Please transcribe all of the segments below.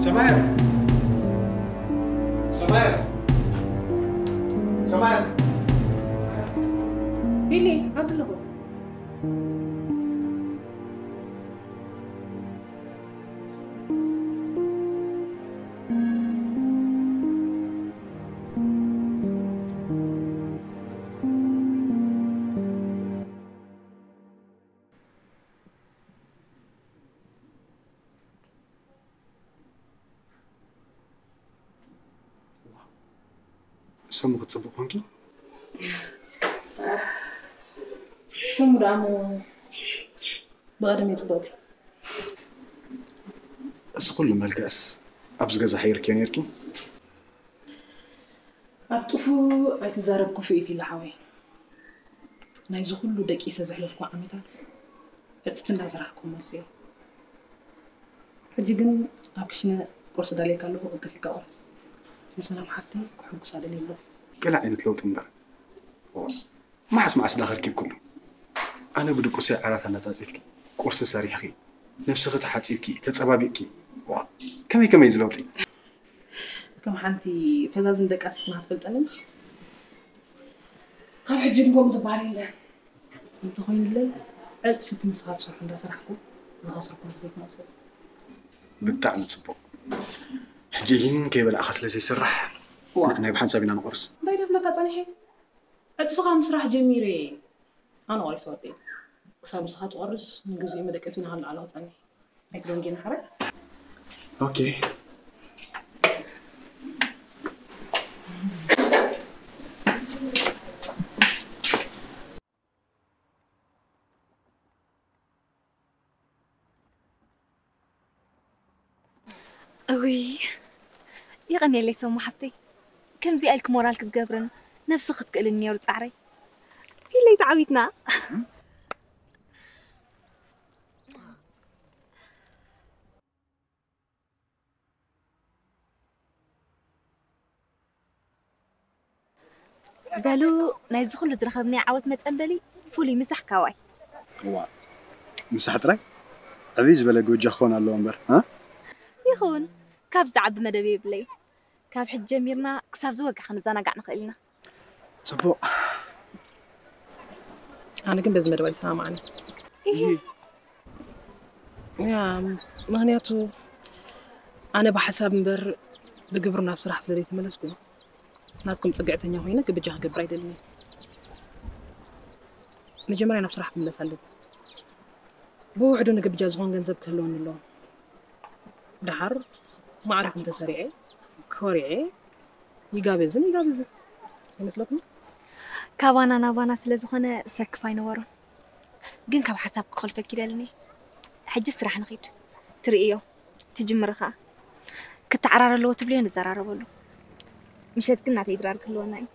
ሰማያር! ሰማያር! ሰማያር! ቢሊ፣ ኣብዚ ኣለኹ። ሰሙ ክትጽብቕ ኮንኪ? ሰሙ ደኣ እሞ ብቐደም እየ ጽብቕቲ። እዚ ኩሉ መልክዕስ ኣብዚ ገዛ ሓይርክዮ ነይርኪ? ኣብ ጥፉእ ኣይትዛረብ ክፉእ እዩ ፊላ ሓወይ። ናይዚ ኩሉ ደቂሰ ዘሕለፍኩ ዓመታት ዕጽፊ እንዳሰራሕኩ መልሲ እዩ። ሕጂ ግን ኣብ ክሽነ ቁርሲ ዳልየልካ ኣለኹ፣ ቅልጥፍ ኢልካ ቁረስ። ንሰላም ሓፍተይ ክሕጉሳ ደልየ ኣለኹ። ገለ ዓይነት ለውጢ እምበር። ኦ፣ መዓስ መዓስ ዳኸልኪ ኩሉ? ኣነ ብድቁሰይ ዓራት ኣነጻጺፍኪ፣ ቁርሲ ሰሪሕኺ፣ ነብስኺ ተሓጺብኪ፣ ተጸባቢቕኪ። ዋ፣ ከመይ ከመይ እዚ ለውጢ? ከም ሓንቲ ፈዛዝን ደቃስትን ክትፈልጠኒ። ካብ ሕጂ ግን ከምኡ ዝበሃል የለን። እንተኾይኑለይ፣ ዕጽፊ እቲ ንስኻ ትሰርሖ እንዳሰራሕኩ ዝኸስርኩ ግዜ ክመልሰሉ። ብጣዕሚ ጽቡቕ። ሕጂ ግን ከይበላዕኻ ስለ ዘይስራሕ፣ ዋ። ናይ ብሓንሳብ ኢና ንቆርስ። እንታይ ደፍለካ ጸኒሐ? ዕጽፍኻ ምስራሕ ጀሚረ እየ። ኣነ ቆሪሰ ወደይ። ክሳብ ንስኻ ትቆርስ፣ ንግዚኡ መደቀሲና ካብ ንዓሎ ክጸንሕ። ኣይትደንጊና ሓራይ? ኦኬ። እውይ፣ የቐንየለይ ሰሙ ሓፍተይ። ከምዚኣ ኢልክ ሞራል ክትገብርን ነብሲ ክትክእልን ነይሩ ጻዕረይ። ኢለይ ተዓዊትና። በሉ፣ ናይዚ ኩሉ ዝረኸብናዮ ዓወት መጸንበሊ ፍሉይ ምሳሕ ካዋይ። እዋ፣ ምሳሕ ጥራይ ዕብይ ዝበለ ጎጃ ክኾን ኣለዎ እምበር፣ እ? ይኹን፣ ካብ ዝዓቢ መደብ የብለይ። ካብ ሕጂ ጀሚርና ክሳብ ዝወግሕ ክንዘናጋዕ ንኽእል ኢና። ጽቡቕ። ኣነ ግን በዚ መደብ ኣይሰማማዕን። እሂ። ያ፣ ምኽንያቱ ኣነ ብሓሳብ እምበር ብግብሪ ናብ ስራሕ ስለ ዘይተመለስኩ፣ ናትኩም ጽግዕተኛ ኮይነ ግብጃ ክገብር ኣይደልን እየ። መጀመርያ ናብ ስራሕ ክምለስ ኣለኒ። ብውሕዱ ንግብጃ ዝኾን ገንዘብ ክህልወኒ ኣለዎ። ደሓር ማዕረ ከም ተሰሪዐ፣ ኮሪዐ፣ ይጋበዝን ይጋብዝን። ይመስለኩም? ካባና ናባና ስለ ዝኾነ ሰክፍ ኣይነበሮን። ግን ካብ ሓሳብ ክኸልፈኪ ደልኒ። ሕጂ ስራሕ ንኺድ። ትርእዮ፣ ትጅምሪ ኸኣ። ክተዓራረ ኣለዎ ትብልዮ ንዘራረበሉ። ምሸት ግን ናተይ ድራር ክህልወና እዩ።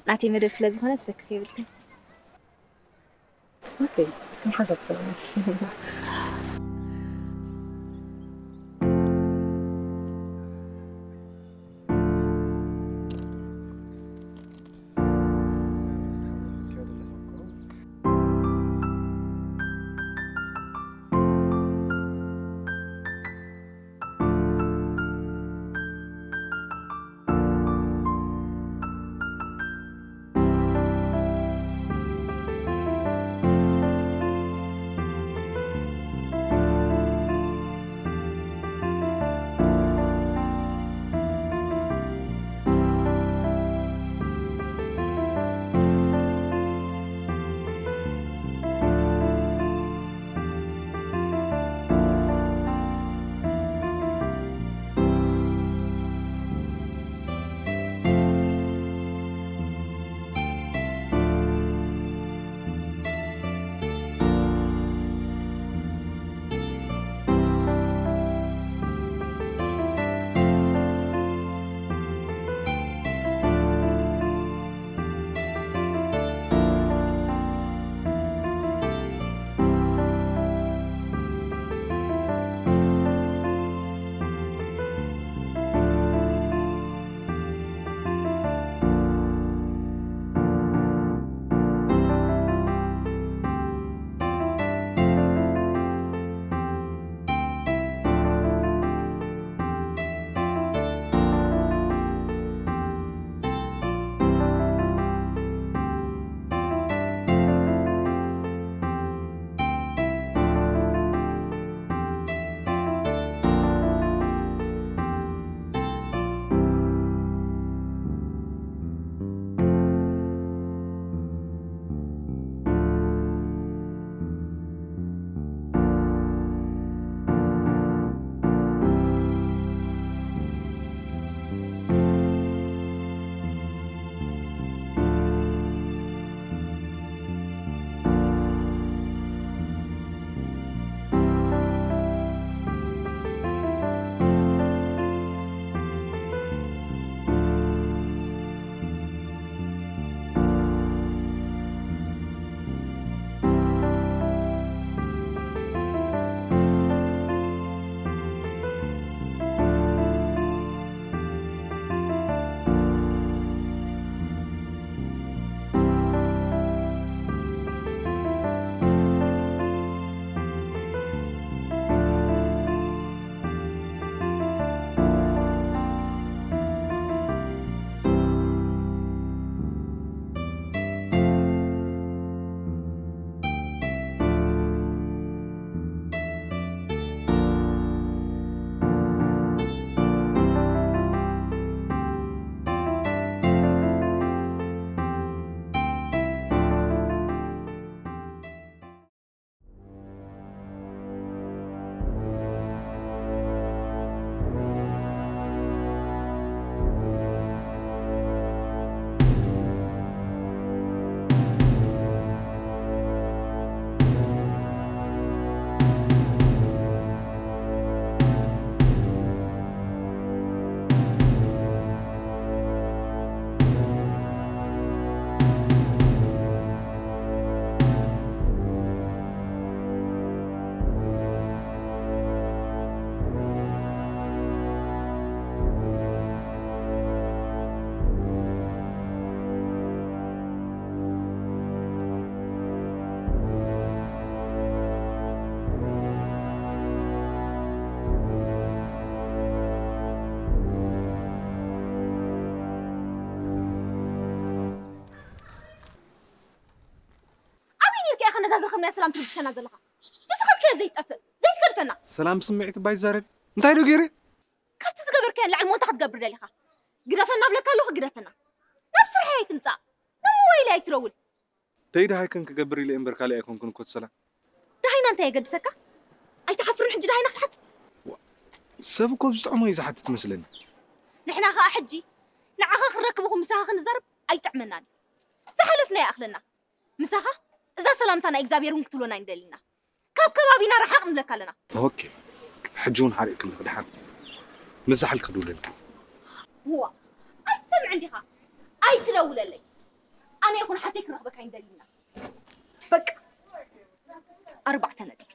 ናተይ መደብ ስለ ዝኾነ ሰክፍ የብልክን። ኦኬ፣ ከም ሓሳብ ሰላም። እዛ ዝረኸብናያ ሰላም ትርብሸና ዘለኻ? ንስኻ ከ ዘይትጠፍእ ዘይትገድፈና? ሰላም ብስምዒት እባ ይዛረብ። እንታይ ዶ ገይረ? ካብቲ ዝገበርካዮ ንላዕሊ ሞንታ ክትገብር ደሊኻ? ግደፈና ብለካ ኣለኹ፣ ግደፈና። ናብ ስርሐይ ኣይትምጻእ፣ ናብ ሞባይለይ ኣይትደውል። ተይ ደሃይ ከን ክገብር ኢለ እምበር ካልእ ኣይኮንኩን እኮ እቲ ሰላም። ደሃይና እንታይ የገድሰካ? ኣይትሓፍርን ሕጂ ደሃይና ክትሓትት? ዋ፣ ሰብ እኮ ብዝጥዕሞ እዩ ዝሓትት መስለኒ። ንሕና ኸኣ ሕጂ ንዓኻ ክንረክብ እኹ ምሳኻ ክንዛረብ ኣይጥዕመናን እዩ። ዝሓለፍና ይኣኽለና። ምሳኻ እዛ ሰላምታ ናይ እግዚኣብሔር እውን ክትብሎና ኣይንደልን ኢና። ካብ ከባቢና ርሓቕ ንብለካ ኣለና። ኦኬ፣ ሕጂ እውን ሓሪቕክኒ ክድሓን። ምስ ዝሓልኪ ክድውለልኪ። እዋ፣ ኣይትሰምዕን ዲኻ? ኣይትደውለለይ። ኣነ ይኹን ሓተይ ክንረኽበካ ኣይንደልን ኢና። በቃ፣ ኣርባዕተ ነጥቢ።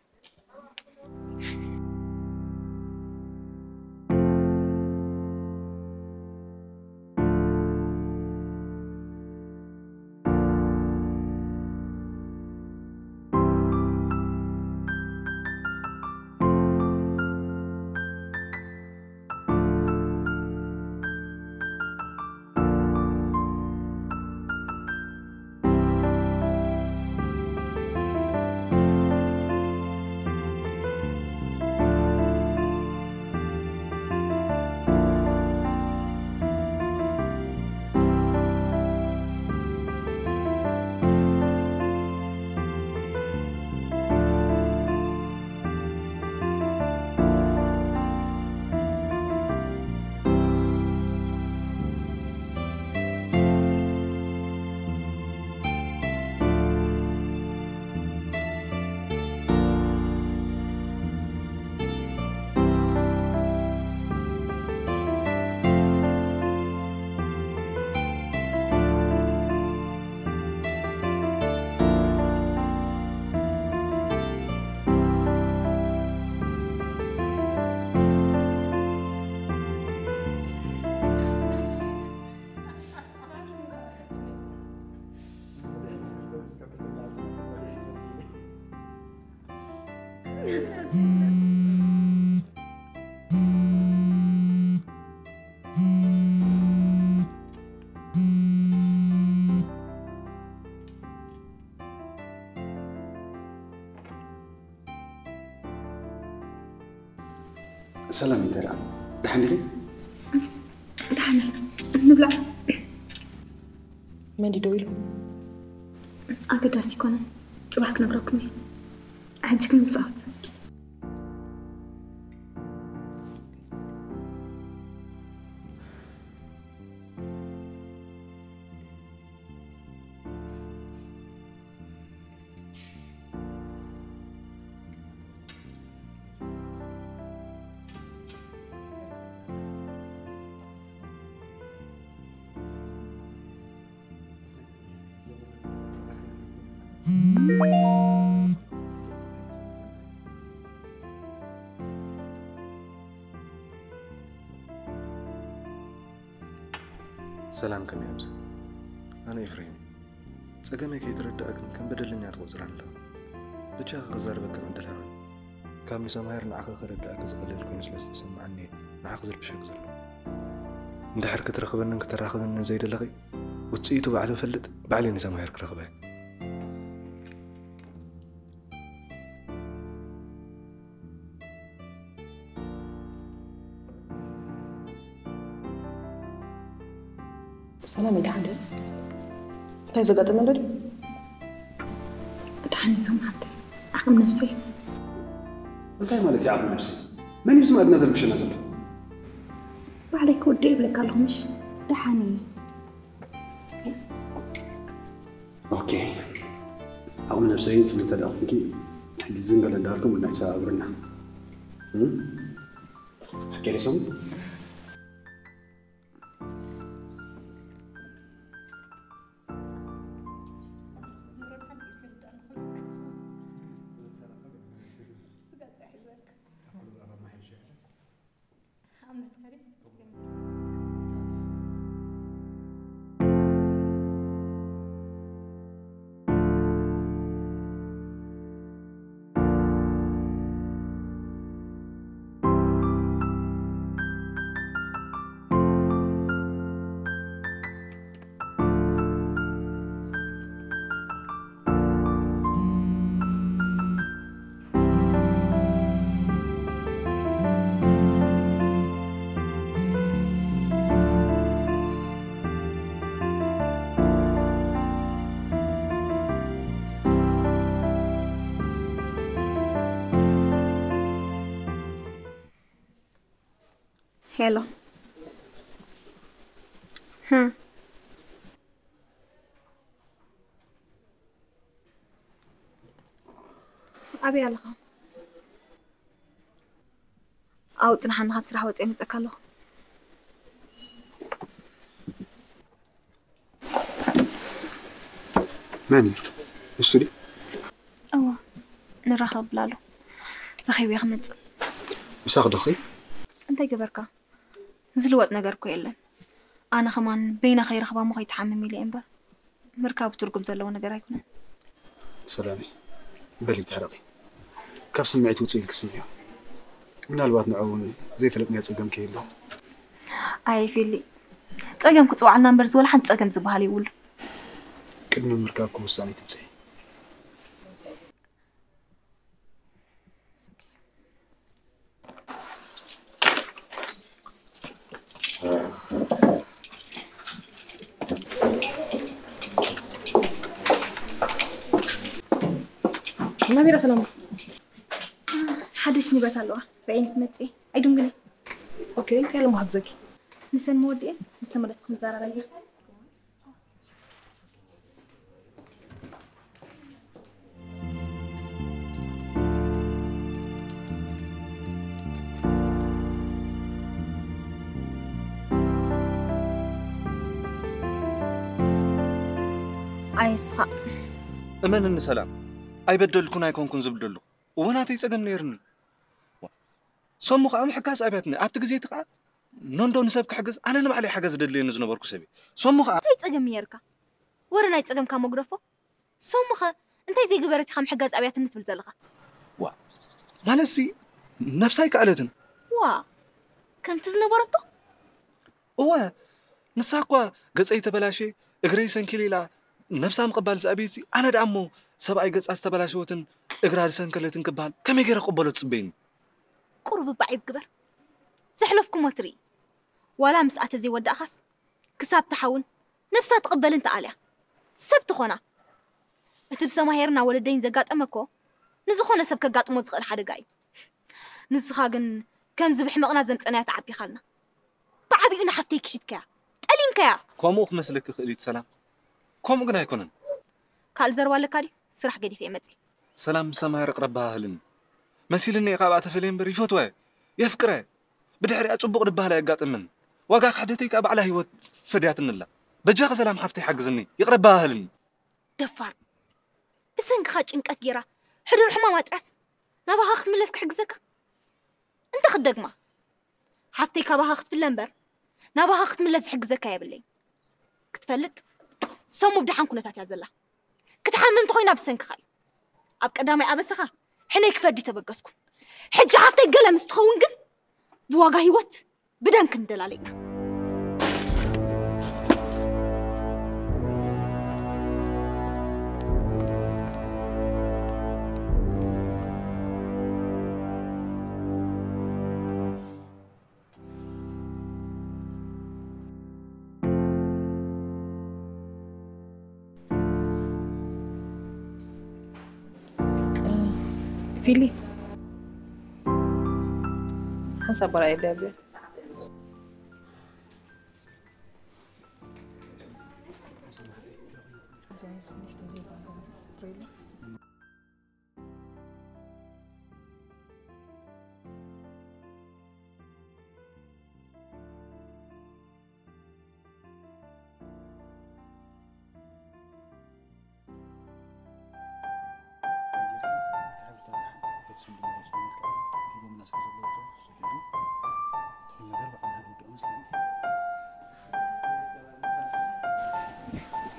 ሰላም፣ እንታይ ደኣ? ደሓን ዲኺ? ደሓን እየ። ንብላዕ። መን ድዩ ደዊሉ? ኣገዳሲ ኣይኮነን። ጽባሕ ክነግረኩም እየ። ሕጂ ግን ንጻወት። ሰላም፣ ከመይ ኣምሰ? ኣነ ኤፍሬም እየ። ጸገመይ ከይተረዳእክን ከም በደለኛ ትቖጽር ኣለኻ። ብቻ ክዛረበክን ዕድል ሃበኒ። ካብ ንሰማሄር ንዓኺ ክርድኣኪ ዝቐልል ኮይኑ ስለ ዝተሰምዓኒ እየ ንዓኺ ዝርብሸኪ ዘለኹ። እንድሕር ክትረኽበንን ክተራኽበንን ዘይደለኺ፣ ውጽኢቱ ባዕለ እፈልጥ፣ ባዕለይ ንሰማሄር ክረኽባ እየ። ሰላም፣ ደሓን ድዩ? እንታይ ዘጋጠመ ኣሎ ድዩ? ደሓን እየ ሶም ሓብተይ፣ ዓቕሚ ነብሰይ። እንታይ ማለት እዩ ዓቕሚ ነብሰይ? መን እዩ ዝማድና ዘርብሸና ዘሎ? ባዕለይ ክወድእ ይብለካ ኣለኹ ምሽ? ደሓን እየ። ኦኬ፣ ዓቕሚ ነብሰይ ትብሊ እንተ ደኣ ኮንኪ፣ ሕጂ ዝን ገለ እንዳበልኩም ቡና ይሰባብርና። እም? ሓቂ ርእሶም? ሄሎ። ህ። ኣበይ ኣለኻ? ኣብኡ ጽንሓኒ፣ ካብ ስራሕ ወጺኤ እመጸካ ኣለኹ። መን እዩ? ንሱ ድዩ? እወ፣ ንራኸብ ብላሉ። ረኺበ ክመጽእ። ምሳኺ ዶ ኺድ? እንታይ ገበርካ? ዝልወጥ ነገር እኮ የለን። ኣነ ከማን በይና ከይረኽባ እሞ ከይትሓምም ኢለ እየ እምበር፣ ምርካቡ ትርጉም ዘለዎ ነገር ኣይኮነን። ሰላመይ፣ በሊ ትሕረቒ። ካብ ስምዒት ውፅእ ኢልኪ ስምዕዮ። ምናልባት ንዑ እውን ዘይፈለጥናዮ ፀገም ከይህልዎ። ኣየ ፊሊ፣ ፀገም ክፅውዓልና እምበር ዝወላ ሓንቲ ፀገም ዝበሃል የብሉ። ቅድሚ ምርካብኩም ውሳኔ ትምፅኢ። ናቢራ ሰላም። ሓደሽ ንብረት ኣለዋ። ርኣየን ክትመጽእ። ኣይድንጉነይ። ኦኬ፣ እንታይ ኢለ ምሓግዘኪ? ንሰን መወዲኤን ምስ ተመለስኩ ክንዛረብ ኢና። ኣይስኻ። እመንኒ ሰላም፣ ኣይበደልኩን ኣይኮንኩን ዝብል ደለኹ። እወ ናተይ ጸገም ነይርኒ። ዋ፣ ሰሙ ከኣ ምሕጋዝ ኣብያትኒ። ኣብቲ ግዜ እቲ ከኣ ኖንዶ ንሰብ ክሕግዝ፣ ኣነ ንባዕለይ ሓገዝ ዘድልየኒ ዝነበርኩ ሰብ እየ። ሰሙ ከኣ እንታይ ጸገም ነይርካ? ወረ ናይ ጸገምካ መጉደፎ። ሰሙኸ እንታይ ዘይገበረት ኢኻ ምሕጋዝ ኣብያትኒ ትብል ዘለኻ? ዋ፣ ማለትሲ ነብሳ ኣይከኣለትን። ዋ፣ ከምቲ ዝነበረቶ? እወ፣ ንሳ እኳ ገጸይ ተበላሽየ፣ እግረይ ሰንኪሉ ኢላ ነብሳ ምቕባል ዝኣበየትሲ፣ ኣነ ደኣ እሞ ሰብኣይ ገጻ ዝተበላሸወትን እግራ ዝሰንከለትን ክበሃል ከመይ ገይረ ክቕበሎ ትጽበየኒ? ቁሩብ እባ ዒብ ግበር። ዘሕለፍኩሞ ትርኢ። ዋላ ምስኣ ተዘይወዳእኻስ፣ ክሳብ ትሓውን ነብሳ ትቕበልን ትኣልያ። ሰብ ትኾና። እቲ ብሰማሄርን ኣወለደይን ዘጋጠመ እኮ ንዝኾነ ሰብ ከጋጥሞ ዝኽእል ሓደጋ እዩ። ንስኻ ግን ከምዚ ብሕመቕና ዘምጸናያ ተዓቢኻልና። ብዓቢኡ ንሓፍተይ ክሒድካያ፣ ጠሊምካያ። ከምኡ ክመስለኪ ይኽእል እዩ ሰላም። ከምኡ ግን ኣይኮነን። ካልእ ዘረባ ኣለካ ድዩ? ስራሕ ገዲፈ እየ መጺእ። ሰላም ምስ ሰማሄር ቅረባ ሃህልኒ። መሲልኒ እየ ካብኣ ተፈልየ እምበር ይፈትዋ እየ። የፍቅራ እየ። ብድሕሪኣ ጽቡቕ ድበሃል ኣየጋጥምን። ዋጋ ክሕደተይ ከኣ ባዕላ ህይወት ፈድያትኒ ኣላ። በጃኺ ሰላም ሓፍተይ ሓግዝኒ። ይቕረባ ሃህልኒ። ደፋር። ብሰንክኻ ጭንቀት ጌራ ሕዱር ሕማም ኣጥራስ ናባኻ ክትምለስ ክሕግዘካ? እንተ ክደግማ፣ ሓፍተይ ካባኻ ክትፍለ እምበር ናባኻ ክትምለስ ዝሕግዘካ የብለይን። ክትፈልጥ፣ ሰሙ ብደሓን ኩነታት እያ ዘላ። ክትሓምም እንተኾይና ብሰንክኻ እዩ። ኣብ ቀዳማይ ኣበሳኻ ሕነይ ክፈዲ ተበገስኩ። ሕጂ ሓፍተይ ገለ ምስ ትኸውን ግን ብዋጋ ህይወት ብደም ክንደላለ ኢና። ፊሊ ሓንሳብ በራ የለ ኣብዚኣ።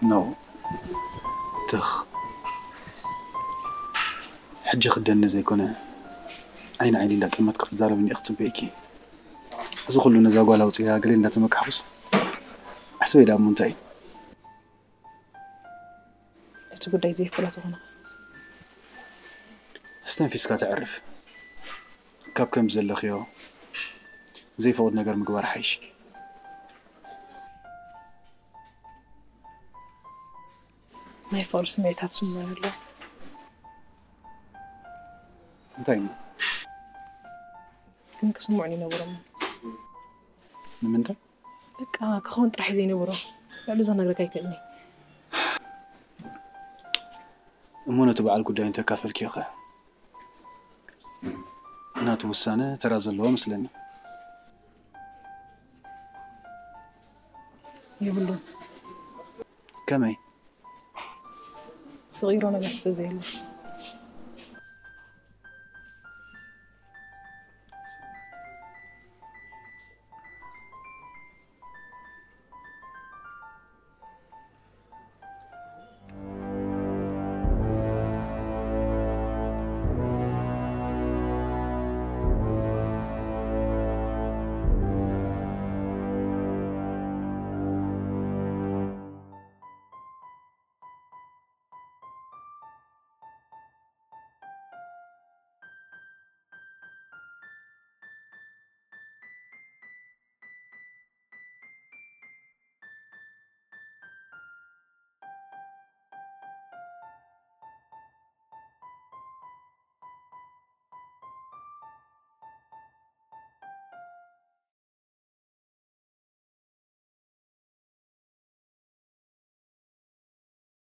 ኖ፣ ትኽ። ሕጂ ክደኒ ዘይኮነ፣ ዓይኒ ዓይኒ እንዳጠመት ክትዛረብኒ እየ ክጽበየኪ። እዚ ኩሉ ነዛ ጓል ኣውጽያ ገለ እንዳተመካሕኩስ፣ ኣስበይ ደኣ እሞ እንታይ እዩ? እቲ ጉዳይ ዘይፍለጥ ዝኾነ። ኣስተንፊስካ ተዕርፍ። ካብ ከም ዘለኽዮ ዘይፈቕድ ነገር ምግባር ሓይሽ። ናይ ፍቕሪ ስምዒታት ስምዑኒ ኣሎ። እንታይ እሞ? ግን ክስምዑኒ ይነበሮም። ንምንታይ? በቃ ክኸውን ጥራሕ እዩ ዘይነበሮ። ልዕሊ ዝነግረካ ኣይክእልን እየ። እሞ ነቲ በዓል ጉዳይ እንተካፈልክዮ ኸ? ናቱ ውሳነ ተራ ዘለዎ መስለኒ። የብሉን። ከመይ? ዝቕይሮ ነገር ስለ ዘየለ።